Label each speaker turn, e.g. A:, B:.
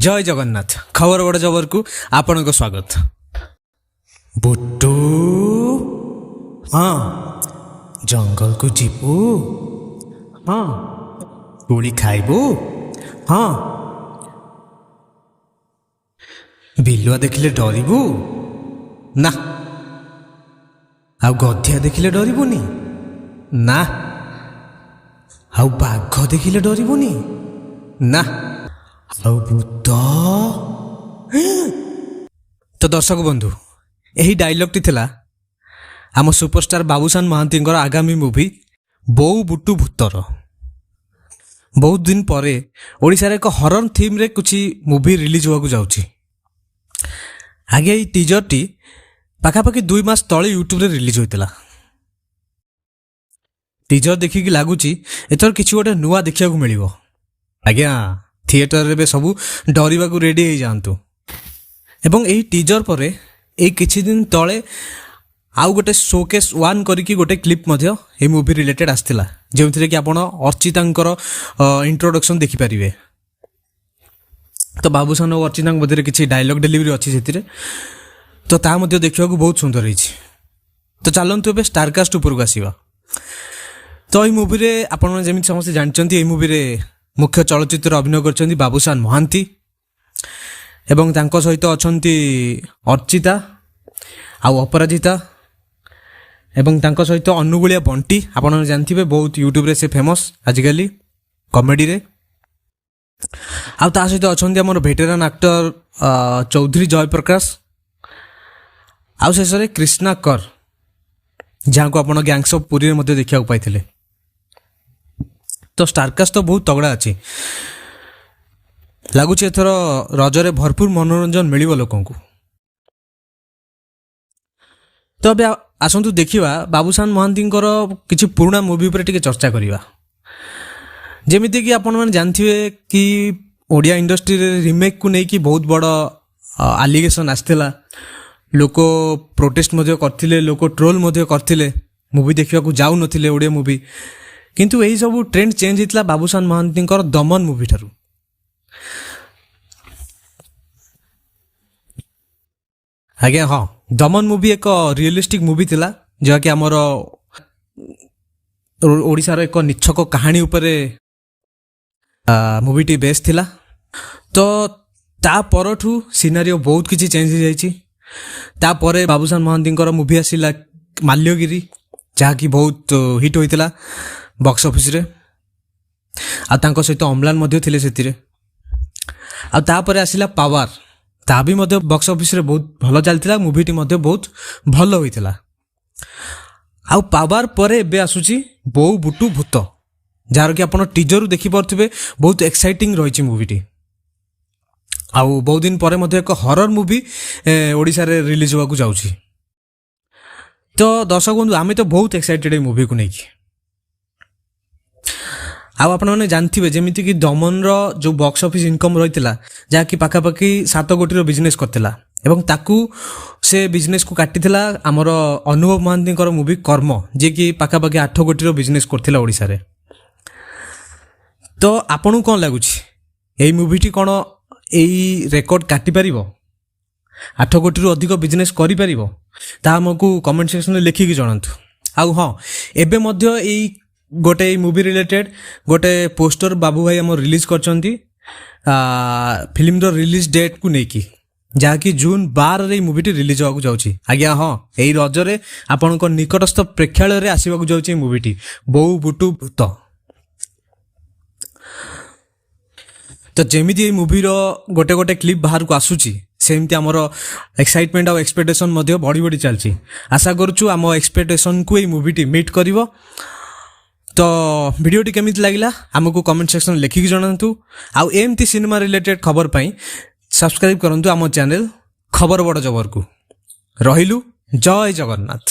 A: ଜୟ ଜଗନ୍ନାଥ। ଖବର ବଡ଼ ଜବରକୁ ଆପଣଙ୍କ ସ୍ୱାଗତ। ବୁଟୁ, ହଁ, ଜଙ୍ଗଲକୁ ଯିବୁ? ହଁ। କୋଳି ଖାଇବୁ? ହଁ। ବିଲୁଆ ଦେଖିଲେ ଡରିବୁ ନା? ଆଉ ଗଧିଆ ଦେଖିଲେ ଡରିବୁନି ନା? ଆଉ ବାଘ ଦେଖିଲେ ଡରିବୁନି ନା? ଆଉ ଭୂତ? ତ ଦର୍ଶକ ବନ୍ଧୁ, ଏହି ଡାଇଲଗ୍ଟି ଥିଲା ଆମ ସୁପରଷ୍ଟାର ବାବୁସାନ ମହାନ୍ତିଙ୍କର ଆଗାମୀ ମୁଭି ବୋଉ ବୁଟୁ ଭୂତର। ବହୁତ ଦିନ ପରେ ଓଡ଼ିଶାରେ ଏକ ହରର ଥିମ୍ରେ କିଛି ମୁଭି ରିଲିଜ୍ ହେବାକୁ ଯାଉଛି। ଆଗେ ଏଇ ଟିଜରଟି ପାଖାପାଖି 2 ମାସ ତଳେ ୟୁଟ୍ୟୁବରେ ରିଲିଜ୍ ହୋଇଥିଲା। ଟିଜର ଦେଖିକି ଲାଗୁଛି ଏଥର କିଛି ଗୋଟେ ନୂଆ ଦେଖିବାକୁ ମିଳିବ। ଆଜ୍ଞା, ଥିଏଟରରେ ଏବେ ସବୁ ଡରିବାକୁ ରେଡ଼ି ହେଇଯାଆନ୍ତୁ। ଏବଂ ଏହି ଟିଜର ପରେ ଏଇ କିଛି ଦିନ ତଳେ ଆଉ ଗୋଟେ ଶୋକେସ୍ ୱାନ୍ କରିକି ଗୋଟେ କ୍ଲିପ୍ ମଧ୍ୟ ଏହି ମୁଭି ରିଲେଟେଡ୍ ଆସିଥିଲା, ଯେଉଁଥିରେ କି ଆପଣ ଅର୍ଚ୍ଚିତାଙ୍କର ଇଣ୍ଟ୍ରୋଡକ୍ସନ୍ ଦେଖିପାରିବେ। ତ ବାବୁସାନ ଓ ଅର୍ଚ୍ଚିତାଙ୍କ ମଧ୍ୟରେ କିଛି ଡାଇଲଗ୍ ଡେଲିଭରି ଅଛି ସେଥିରେ, ତ ତାହା ମଧ୍ୟ ଦେଖିବାକୁ ବହୁତ ସୁନ୍ଦର ହେଇଛି। ତ ଚାଲନ୍ତୁ ଏବେ ଷ୍ଟାରକାଷ୍ଟ ଉପରକୁ ଆସିବା। ତ ଏଇ ମୁଭିରେ ଆପଣମାନେ ଯେମିତି ସମସ୍ତେ ଜାଣିଛନ୍ତି, ଏଇ ମୁଭିରେ ମୁଖ୍ୟ ଚଳଚ୍ଚିତ୍ରରେ ଅଭିନୟ କରିଛନ୍ତି ବାବୁସାନ ମହାନ୍ତି ଏବଂ ତାଙ୍କ ସହିତ ଅଛନ୍ତି ଅର୍ଚ୍ଚିତା ଆଉ ଅପରାଜିତା ଏବଂ ତାଙ୍କ ସହିତ ଅନୁଗୁଳିଆ ବଣ୍ଟି। ଆପଣମାନେ ଜାଣିଥିବେ, ବହୁତ ୟୁଟ୍ୟୁବରେ ସେ ଫେମସ୍ ଆଜିକାଲି କମେଡ଼ିରେ। ଆଉ ତା ସହିତ ଅଛନ୍ତି ଆମର ଭେଟେରାନ୍ ଆକ୍ଟର ଚୌଧୁରୀ ଜୟପ୍ରକାଶ ଆଉ ଶେଷରେ କ୍ରିଷ୍ଣା କର, ଯାହାକୁ ଆପଣ ଗ୍ୟାଙ୍ଗସ୍ ଅଫ୍ ପୁରୀରେ ମଧ୍ୟ ଦେଖିବାକୁ ପାଇଥିଲେ। ତ ଷ୍ଟାରକାଷ୍ଟ ତ ବହୁତ ତଗଡ଼ା ଅଛି। ଲାଗୁଛି ଏଥର ରଜରେ ଭରପୁର ମନୋରଞ୍ଜନ ମିଳିବ ଲୋକଙ୍କୁ। ତ ଏବେ ଆସନ୍ତୁ ଦେଖିବା, ବାବୁସାନ ମହାନ୍ତିଙ୍କର କିଛି ପୁରୁଣା ମୁଭି ଉପରେ ଟିକେ ଚର୍ଚ୍ଚା କରିବା। ଯେମିତିକି ଆପଣମାନେ ଜାଣିଥିବେ କି ଓଡ଼ିଆ ଇଣ୍ଡଷ୍ଟ୍ରିରେ ରିମେକ୍କୁ ନେଇକି ବହୁତ ବଡ଼ ଆଲିଗେସନ୍ ଆସିଥିଲା। ଲୋକ ପ୍ରୋଟେଷ୍ଟ ମଧ୍ୟ କରିଥିଲେ, ଲୋକ ଟ୍ରୋଲ୍ ମଧ୍ୟ କରିଥିଲେ, ମୁଭି ଦେଖିବାକୁ ଯାଉନଥିଲେ ଓଡ଼ିଆ ମୁଭି। କିନ୍ତୁ ଏହିସବୁ ଟ୍ରେଣ୍ଡ ଚେଞ୍ଜ ହେଇଥିଲା ବାବୁସାନ ମହାନ୍ତିଙ୍କର ଦମନ ମୁଭି ଠାରୁ। ଆଜ୍ଞା ହଁ, ଦମନ ମୁଭି ଏକ ରିଏଲିଷ୍ଟିକ୍ ମୁଭି ଥିଲା, ଯାହାକି ଆମର ଓଡ଼ିଶାର ଏକ ନିଚ୍ଛକ କାହାଣୀ ଉପରେ ମୁଭିଟି ବେସ୍ ଥିଲା। ତ ତା ପରଠୁ ସିନାରିଓ ବହୁତ କିଛି ଚେଞ୍ଜ ହେଇଯାଇଛି। ତାପରେ ବାବୁସାନ ମହାନ୍ତିଙ୍କର ମୁଭି ଆସିଲା ମାଲ୍ୟଗିରି, ଯାହାକି ବହୁତ ହିଟ୍ ହୋଇଥିଲା ବକ୍ସ ଅଫିସରେ। ଆଉ ତାଙ୍କ ସହିତ ଅମ୍ଲାନ ମଧ୍ୟ ଥିଲେ ସେଥିରେ। ଆଉ ତାପରେ ଆସିଲା ପାୱାର। ତା ବି ମଧ୍ୟ ବକ୍ସ ଅଫିସରେ ବହୁତ ଭଲ ଚାଲିଥିଲା, ମୁଭିଟି ମଧ୍ୟ ବହୁତ ଭଲ ହୋଇଥିଲା। ଆଉ ପାୱାର ପରେ ଏବେ ଆସୁଛି ବୋଉ ବୁଟୁ ଭୂତ, ଯାହାର କି ଆପଣ ଟିଜରରୁ ଦେଖିପାରୁଥିବେ, ବହୁତ ଏକ୍ସାଇଟିଂ ରହିଛି ମୁଭିଟି। ଆଉ ବହୁତ ଦିନ ପରେ ମଧ୍ୟ ଏକ ହରର ମୁଭି ଓଡ଼ିଶାରେ ରିଲିଜ୍ ହେବାକୁ ଯାଉଛି। ତ ଦର୍ଶକ ବନ୍ଧୁ, ଆମେ ତ ବହୁତ ଏକ୍ସାଇଟେଡ୍ ଏଇ ମୁଭିକୁ ନେଇକି। ଆଉ ଆପଣମାନେ ଜାଣିଥିବେ, ଯେମିତିକି ଦମନର ଯେଉଁ ବକ୍ସ ଅଫିସ୍ ଇନକମ୍ ରହିଥିଲା, ଯାହାକି ପାଖାପାଖି 7 କୋଟିର ବିଜନେସ୍ କରିଥିଲା ଏବଂ ତାକୁ ସେ ବିଜନେସ୍କୁ କାଟିଥିଲା ଆମର ଅନୁଭବ ମହାନ୍ତିଙ୍କର ମୁଭି କର୍ମ, ଯିଏକି ପାଖାପାଖି 8 କୋଟିର ବିଜନେସ୍ କରିଥିଲା ଓଡ଼ିଶାରେ। ତ ଆପଣଙ୍କୁ କ'ଣ ଲାଗୁଛି, ଏଇ ମୁଭିଟି କ'ଣ ଏଇ ରେକର୍ଡ କାଟିପାରିବ, 8 କୋଟିରୁ ଅଧିକ ବିଜନେସ୍ କରିପାରିବ? ତାହା ଆମକୁ କମେଣ୍ଟ ସେକ୍ସନରେ ଲେଖିକି ଜଣାନ୍ତୁ। ଆଉ ହଁ, ଏବେ ମଧ୍ୟ ଏଇ ଗୋଟେ ଏଇ ମୁଭି ରିଲେଟେଡ୍ ଗୋଟେ ପୋଷ୍ଟର ବାବୁ ଭାଇ ଆମର ରିଲିଜ୍ କରିଛନ୍ତି ଫିଲ୍ମର ରିଲିଜ୍ ଡେଟ୍କୁ ନେଇକି, ଯାହାକି ଜୁନ୍ 12ରେ ଏଇ ମୁଭିଟି ରିଲିଜ୍ ହେବାକୁ ଯାଉଛି। ଆଜ୍ଞା ହଁ, ଏଇ ରଜରେ ଆପଣଙ୍କ ନିକଟସ୍ଥ ପ୍ରେକ୍ଷାଳୟରେ ଆସିବାକୁ ଯାଉଛି ଏଇ ମୁଭିଟି ବୋଉ ବୁଟୁ ଭୂତ। ତ ଯେମିତି ଏଇ ମୁଭିର ଗୋଟେ ଗୋଟେ କ୍ଲିପ୍ ବାହାରକୁ ଆସୁଛି, ସେମିତି ଆମର ଏକ୍ସାଇଟମେଣ୍ଟ ଆଉ ଏକ୍ସପେକ୍ଟେସନ୍ ମଧ୍ୟ ବଢ଼ି ବଢ଼ି ଚାଲିଛି। ଆଶା କରୁଛୁ ଆମ ଏକ୍ସପେକ୍ଟେସନ୍କୁ ଏଇ ମୁଭିଟି ମିଟ୍ କରିବ। ତ ଭିଡ଼ିଓଟି କେମିତି ଲାଗିଲା, ଆମକୁ କମେଣ୍ଟ ସେକ୍ସନରେ ଲେଖିକି ଜଣାନ୍ତୁ। ଆଉ ଏମିତି ସିନେମା ରିଲେଟେଡ୍ ଖବର ପାଇଁ ସବସ୍କ୍ରାଇବ୍ କରନ୍ତୁ ଆମ ଚ୍ୟାନେଲ୍ ଖବର ବଡ଼ ଜବରକୁ। ରହିଲୁ, ଜୟ ଜଗନ୍ନାଥ।